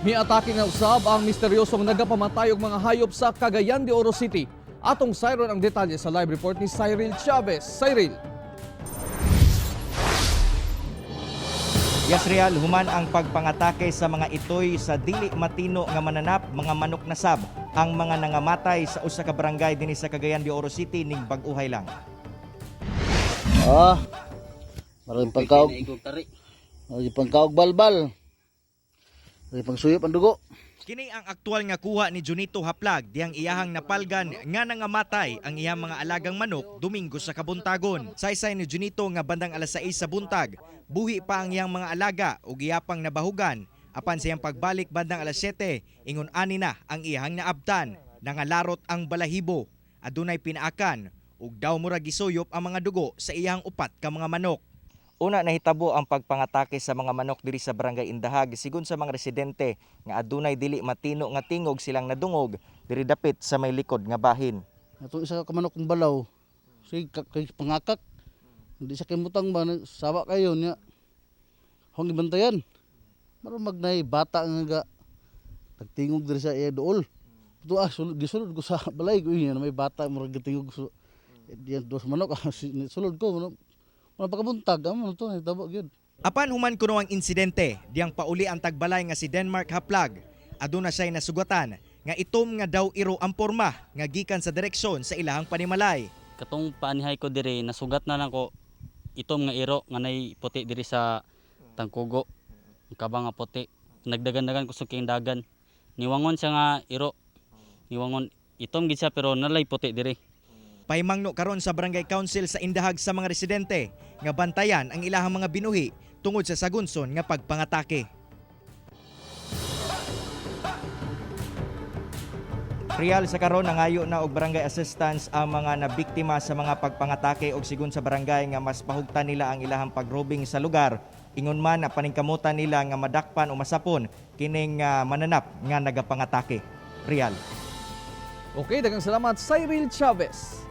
Miatake nga usab ang misteryosong nagapamatay og mga hayop sa Cagayan de Oro City. Atong sayron ang detalye sa live report ni Cyril Chavez. Cyril. Yes, Real, human ang pagpangatake sa mga itoy sa dili matino nga mananap, mga manok na sab, ang mga nangamatay sa usa ka barangay dinhi sa Cagayan de Oro City ning bag-uhay lang. Ah, maraming pangkaog. Maraming pangkaog balbal. Maraming pangsuyop ang dugo. Kini ang aktual nga kuha ni Junito Haplag diyang iyahang napalgan nga nangamatay ang iyang mga alagang manok Domingo sa kabuntagon. Saysay ni Junito nga bandang alas 6 sa buntag, buhi pa ang iyang mga alaga ug iyapang nabahugan. Apan sa iyang pagbalik bandang alas 7, ingon ani na ang iyahang naabtan. Nangalarot ang balahibo, adunay pinaakan ug daw murag gisuyop ang mga dugo sa iyahang upat ka mga manok. Una nahitabo ang pagpangatake sa mga manok diri sa Barangay Indahag sigon sa mga residente nga adunay dili matino nga tingog silang nadungog diri dapit sa may likod nga bahin. Atong isa ka manok kong balaw. Sige, kay pangakak. Hindi sa kimutang ba, sawa kayo niya. Hong ibantayan. Maroon magnay bata nga ga. Nagtingog diri sa iya dool. Ito ah, sulod, gisulod ko sa balay ko yun. May bata murag gitingog so, diyan dos manok ah, sulod ko manok. Mga pagkabuntag, amo to, nahitabo gyud. Apan human kuno ang insidente, diyang pauli ang tagbalay nga si Denmark Haplag. Aduna siya'y nasugatan nga itom nga daw iro ang porma nga gikan sa direksyon sa ilahang panimalay. Katong paanihay ko diri nasugat na lang ko itom nga iro nga nay puti diri sa tangkugo. Ang kaba nga puti. Nagdagan-dagan ko sa kayong dagan. Niwangon siya nga iro. Niwangon itom gid siya pero nalay puti diri. Paimangno karon sa Barangay Council sa Indahag sa mga residente nga bantayan ang ilahang mga binuhi tungod sa sagunson nga pagpangatake. Real, sa karon nangayo na og barangay assistance ang mga nabiktima sa mga pagpangatake og sigon sa barangay nga mas pahugtan nila ang ilahang pagrobing sa lugar. Ingon man na paningkamutan nila nga madakpan o masapon kining mananap nga nagapangatake. Real. Okay, daghang salamat, Cyril Chavez.